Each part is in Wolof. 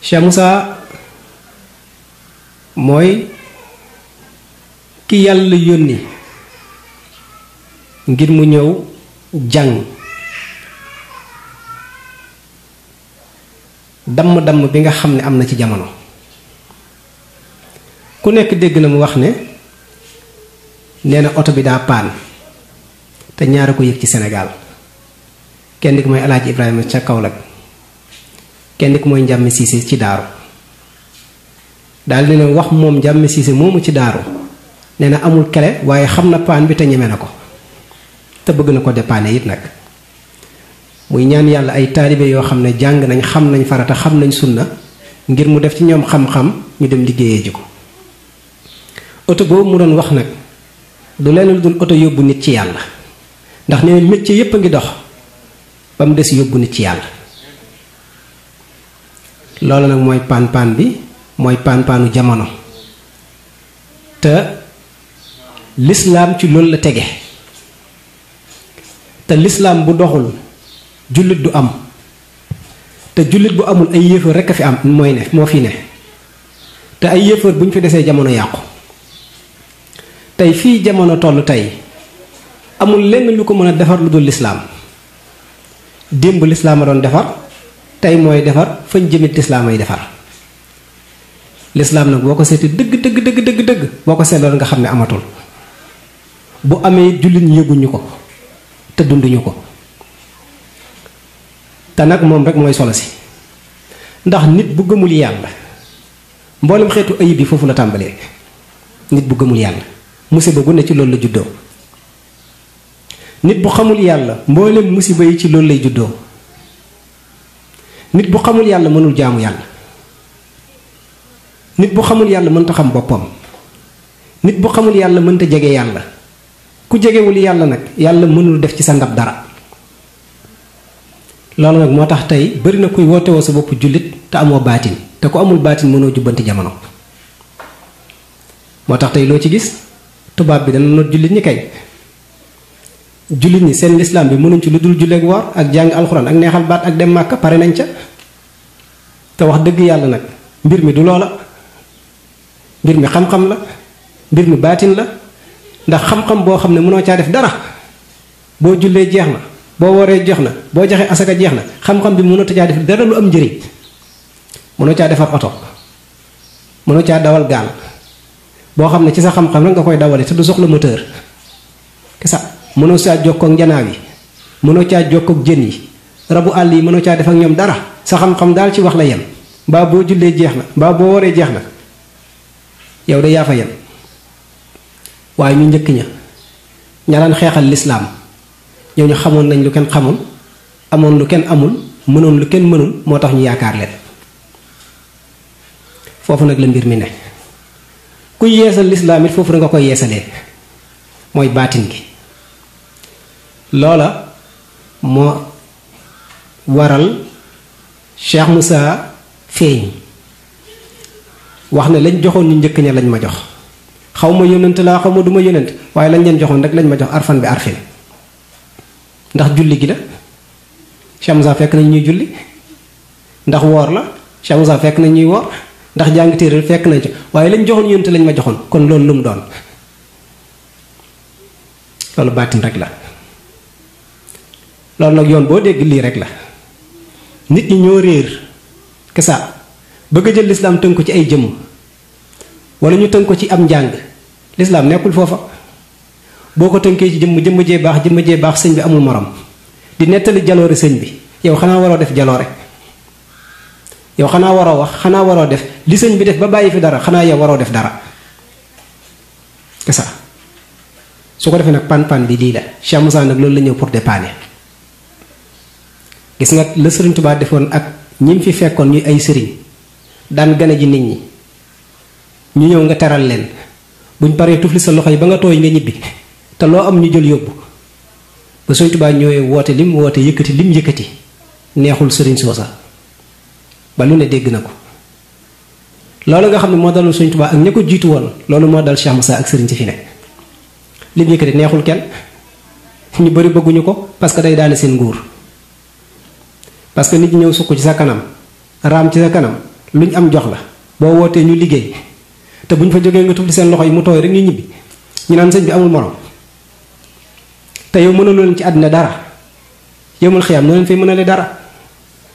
Cheikh Moussa mooy ki yàlla yónni ngir mu ñëw jàng damm-damm bi nga xam ne am na ci jamono. ku nekk dégg na mu wax ne nee na oto bi daa paan te ñaara ko yëg ci Sénégal kenn ki mooy Alaaji Ibrahima ca Kaolack kenn ki mooy Njàmme Siise ci Daaru. daal di leen wax moom Njàmme Siise moomu ci Daaru nee na amul kele waaye xam na paan bi te ñeme na ko te bëgg na ko dépanner it nag. muy ñaan yàlla ay taalibe yoo xam ne jàng nañ xam nañ farata xam nañ sunna ngir mu def ci ñoom xam-xam ñu dem liggéeyee ji ko. oto boobu mu doon wax nag du leen lu dul oto yóbbu nit ci yàlla ndax nee na métier yépp a ngi dox ba mu des yóbbu nit ci yàlla. loolu nag mooy paan bi mooy paanu jamono te lislaam ci loolu la tege te lislaam bu doxul jullit du am te jullit bu amul ay yéefar rekk a fi am mooy ne moo fi ne te ay yéefar bu ñu fi desee jamono yàqu. tey fii jamono toll tey amul lenn lu ko mën a defar lu dul lislaam. démb lislaam a doon defar tey mooy defar fañ jëmit lislaam ay defar. lislaam nag boo ko seeti dëgg boo ko seetloon nga xam ne amatul. bu amee jullit ñi yëguñu ko te dunduñu ko. te nag moom rek mooy solo si ndax nit bu gëmul yàlla mboolem xeetu ayib yi foofu la tàmbalee. nit bu gëmul yàlla musiba gu ne ci loolu la juddoo. nit bu xamul yàlla mboolem musiba yi ci loolu lay juddoo. nit bu xamul yàlla mënul jaamu yàlla. nit bu xamul yàlla mënta xam boppam. nit bu xamul yàlla mënta jege yàlla. ku jegewul yàlla nag yàlla mënul def ci sa ndab dara. loolu nag moo tax tey bari na kuy woote woo sa bopp jullit te amoo baatin te ku amul baatin mënoo jubbanti jamono. moo tax tey loo ci gis tubaab bi dana noot jullit ñi kay. jullit ñi seen lislaam bi mënuñ ci lu dul julleek woor ak jàng alxuraan ak neexal baat ak dem màkka pare nañ ca. te wax dëgg yàlla nag mbir mi du loola. mbir mi xam-xam la mbir mi baatin la ndax xam-xam boo xam ne mënoo caa def dara boo jullee jeex na. boo wooree jeex na boo joxee asaka jeex na xam-xam bi mënoo caa def dara lu am njëriñ. mënoo caa defar oto mënoo caa dawal gaal boo xam ne ci sa xam-xam rek nga koy dawale te du soxla moteur kesa mënoo caa jokkoo ak njanaaw yi mënoo caa jokkoo ak jën yi rabu àll yi mënoo caa def ak ñoom dara sa xam-xam daal ci wax la yem. mbaa boo jullee jeex na mbaa boo wooree jeex na yow de yaa fa yem. waaye ñu njëkk ña daan xeexal lislaam ñooñu xamoon nañ lu kenn xamul amoon lu kenn amul mënoon lu kenn mënul moo tax ñu yaakaar leen. foofu nag la mbir mi ne ku yeesal lislaam it foofu da nga koy yeesalee mooy baatin gi. loola moo waral Cheikh Moussa feeñ wax ne lañ joxoon ñu njëkk ña lañ ma jox xaw ma yónnent laa xaw ma du ma yónnent waaye lañ leen joxoon rek lañ ma jox arfan bi arfin. ndax julli gi la Cheikh Moussa fekk nañ ñuy julli ndax woor la Cheikh Moussa fekk nañ ñuy woor ndax jàng téere fekk nañ ci waaye lañ joxoon yónte lañ ma joxoon kon loolu lu mu doon. loolu baatin rek la. loolu nag yoon boo dégg lii rek la nit ñi ñoo réer kesa bëgg a jël lislaam tënk ko ci ay jëmm wala ñu tënk ko ci am njàng. lislaam nekkul foofa. boo ko tënkee ci jëmm jee baax sëñ bi amul morom di nettali jaloore sëñ bi yow xanaa waroo def jaloore. yow xanaa waroo wax xanaa waroo def li sëñ bi def ba bàyyi fi dara xanaa yow waroo def dara kesa su ko defee nag pan bi lii la. Cheikh Moussa nag loolu la ñëw pour dépanner. gis nga la Sëriñ Tuubaa defoon ak ñi fi fekkoon ñuy ay sëriñ daan gane ji nit ñi ñu ñëw nga teral leen buñ paree tufli sa loxo yi ba nga tooy nga ñibbi te loo am ñu jël yóbbu. ba Sëriñ Tuubaa ñëwee woote lim woote yëkkati lim yëkkati neexul sëriñ soosa ba lu ne dégg na ko. loolu nga xam ne moo dalul Sëriñ Tuubaa ak ña ko jiitu woon loolu moo dal Cheikh Moussa ak sëriñ si fi ne. lim yëkkati neexul kenn ñu bari bëgguñu ko parce que day daane seen nguur. parce que nit ñi ñëw sukk ci sa kanam raam ci sa kanam luñ am jox la boo wootee ñu liggéey te buñ fa jógee nga tufli seen loxo yi mu tooy rek ñu ñibbi ñu naan sëñ bi amul morom te yow mënaloo leen ci àddina dara yowmal xiyaam noo leen fay mënale dara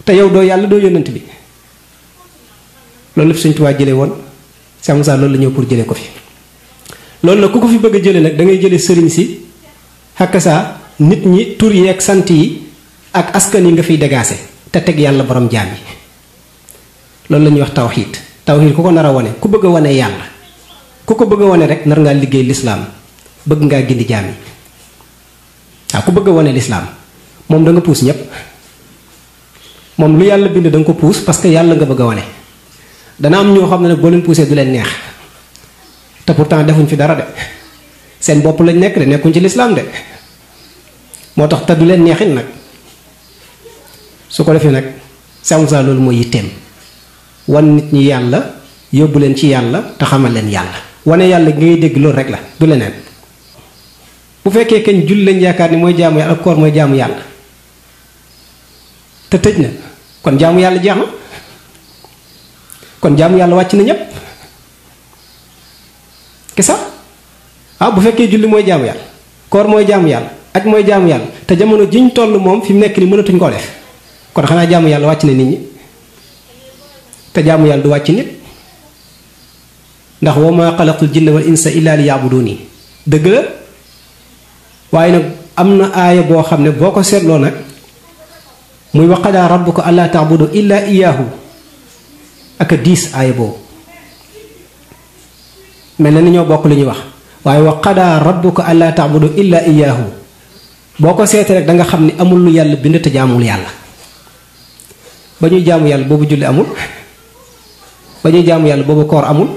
te yow doo yàlla doo yónnant bi loolu lépp Sëñ Tuubaa jëlee woon Cheikh Moussa loolu la ñëw pour jëlee ko fi loolu nag ku ko fi bëgg a jëlee nag da ngay jëlee sëriñ si xakk saa nit ñi tur yi ak sant yi ak askan yi nga fiy dégaase te teg yàlla borom jaam yi loolu la ñuy wax tawxiid tawxiid ku ko nar a wane ku bëgg a wane yàlla ku ko bëgg a wane rek nar ngaa liggéey lislaam bëgg ngaa gindi jaam yi waaw ku bëgg a wane lislaam moom da nga puus ñépp moom lu yàlla bind da nga ko puus parce que yàlla nga bëgg a wane dana am ñoo xam ne nag boo leen puusee du leen neex te pourtant defuñ fi dara de seen bopp lañ nekk de nekkuñ ci lislaam de moo tax te du leen neexin nag su ko defee nag Cheikh Moussa loolu mooy yitteem wan nit ñi yàlla yóbbu leen ci yàlla te xamal leen yàlla wane yàlla gi ngay dégg loolu rek la du leneen bu fekkee kañ julli lañ yaakaar ni mooy jaamu yàlla ak koor mooy jaamu yàlla te tëj na kon jaamu yàlla jeex na kon jaamu yàlla wàcc na ñépp kisa bu fekkee julli mooy jaamu yàlla koor mooy jaamu yàlla aj mooy jaamu yàlla te jamono jiñ toll moom fi mu nekk ni mënatuñ koo def kon xanaa jaamu yàlla wàcc na nit ñi te jaamu yàlla du wàcc nit ndax wa ma xalaqtul jinna wal insa illa li yaabuduni dëgg la waaye nag am na aaya boo xam ne boo ko seetloo nag muy wa qadaa rabbuka allaa taabudu illa iyaahu ak a diis aaya boobu mel na ni ñoo bokk li ñuy wax waaye wa qadaa rabbuka allaa taabudu illa iyaahu boo ko seetee rek da nga xam ni amul lu yàlla bind te jaamul yàlla ba ñuy jaamu yàlla boobu julli amul ba ñuy jaamu yàlla boobu koor amul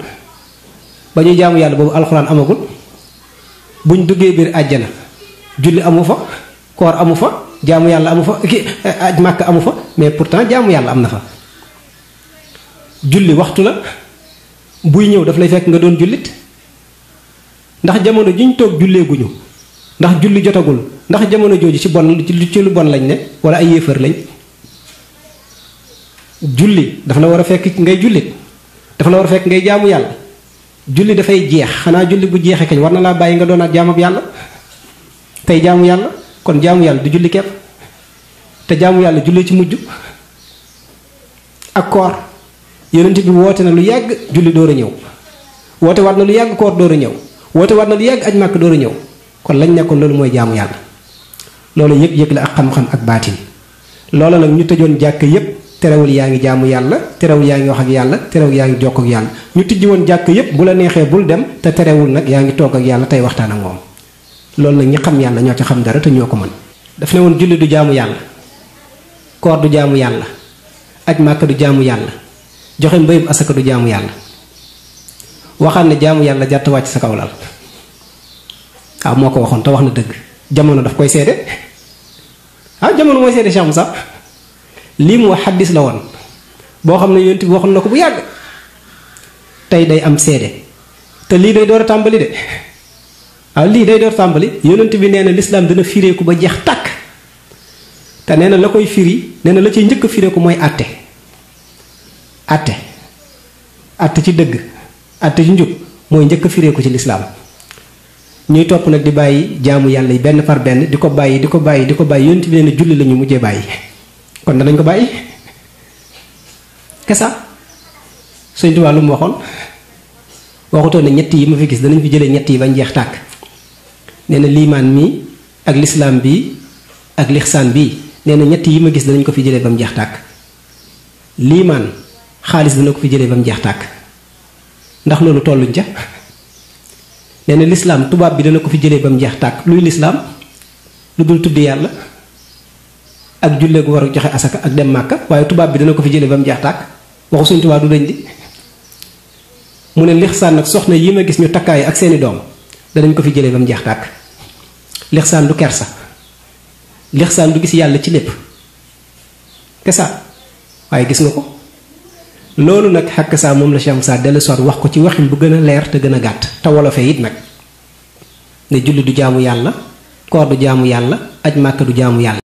ba ñuy jaamu yàlla boobu alxuraan amagul buñ duggee biir àjjana julli amu fa koor amu fa jaamu yàlla amu fa aj màkk amu fa mais pourtant jaamu yàlla am na fa julli waxtu la buy ñëw daf lay fekk nga doon jullit ndax jamono jiñ toog julleeguñu ndax julli jotagul ndax jamono jooju ci lu bon lañ ne wala ay yéefar lañ julli dafa la war a fekk ngay jullit dafa la war a fekk ngay jaamu yàlla julli dafay jeex xanaa julli bu jeexee kañ war na laa bàyyi nga doonaat jaamab yàlla tey jaamu yàlla kon jaamu yàlla du julli kepp te jaamu yàlla julli ci mujj ak koor yonent bi woote na lu yàgg julli door a ñëw woote war na lu yàgg koor door a ñëw woote war na lu yàgg aj màkk door a ñëw kon lañ nekkoon loolu mooy jaamu yàlla loolu yëg-yëg la ak xam-xam ak baatin loola nag ñu tëjoon jàkk yépp terewul yaa ngi jaamu yàlla terewul yaa ngi wax ak yàlla terewul yaa ngi jokk ak yàlla ñu tijji woon jàkk yépp bu la neexee bul dem te terewul nag yaa ngi toog ak yàlla tey waxtaan ak moom loolu nag ñi xam yàlla ñoo ci xam dara te ñoo ko mën daf ne woon julli du jaamu yàlla koor du jaamu yàlla aj màkk du jaamu yàlla joxe mbéyum asaka du jaamu yàlla waxaan ne jaamu yàlla jàtt wàcc sa kaw lal waaw moo ko waxoon te wax na dëgg jamono daf koy seede jamono mooy seede Cheikh Moussa lii mu wax xaddis la woon boo xam ne yonent bi waxoon na ko bu yàgg tey day am seede te lii day door a tàmbali de lii day door a tàmbali yonent bi nee na lislaam dina fireeku ba jeex tàkk te nee na la koy firi nee na la ciy njëkk a fireeku mooy àtte ci dëgg àtte ci njub mooy njëkk a fireeku ci lislaam ñuy topp nag di bàyyi jaamu yàlla yi benn par benn di ko bàyyi yonent bi nee na julli la ñu mujjee bàyyi kon danañ ko bàyyi kesa Sëñ Tuubaa lu mu waxoon waxutoon ne ñett yi ma fi gis danañ fi jëlee ñett yi bañ jeex tàkk nee na liimaan mi ak lislaam bi ak lixsaan bi nee na ñett yi ma gis danañ ko fi jëlee ba mu jeex tàkk liimaan xaalis dana ko fi jëlee ba mu jeex tàkk ndax loolu tolluñ ca nee na lislaam tubaab bi dana ko fi jëlee ba mu jeex tàkk luy lislaam lu dul tudd yàlla ak jullee gu war a joxe asaka ak dem màkka waaye tubaab bi dana ko fi jëlee ba mu jeex tàkk waxu Sëñ Tuubaa du dañ di mu ne lixsaan nag soxna yi ma gis ñu takkaay ak seeni doom danañ ko fi jëlee ba mu jeex tàkk lixsaan du kersa lixsaan du gis yàlla ci lépp kesa waaye gis nga ko loolu nag xàkk saa moom la Cheikh Moussa dellu soir wax ko ci waxin bu gën a leer te gën a gàtt te wolofee it nag ne julli du jaamu yàlla koor du jaamu yàlla aj màkka du jaamu yàlla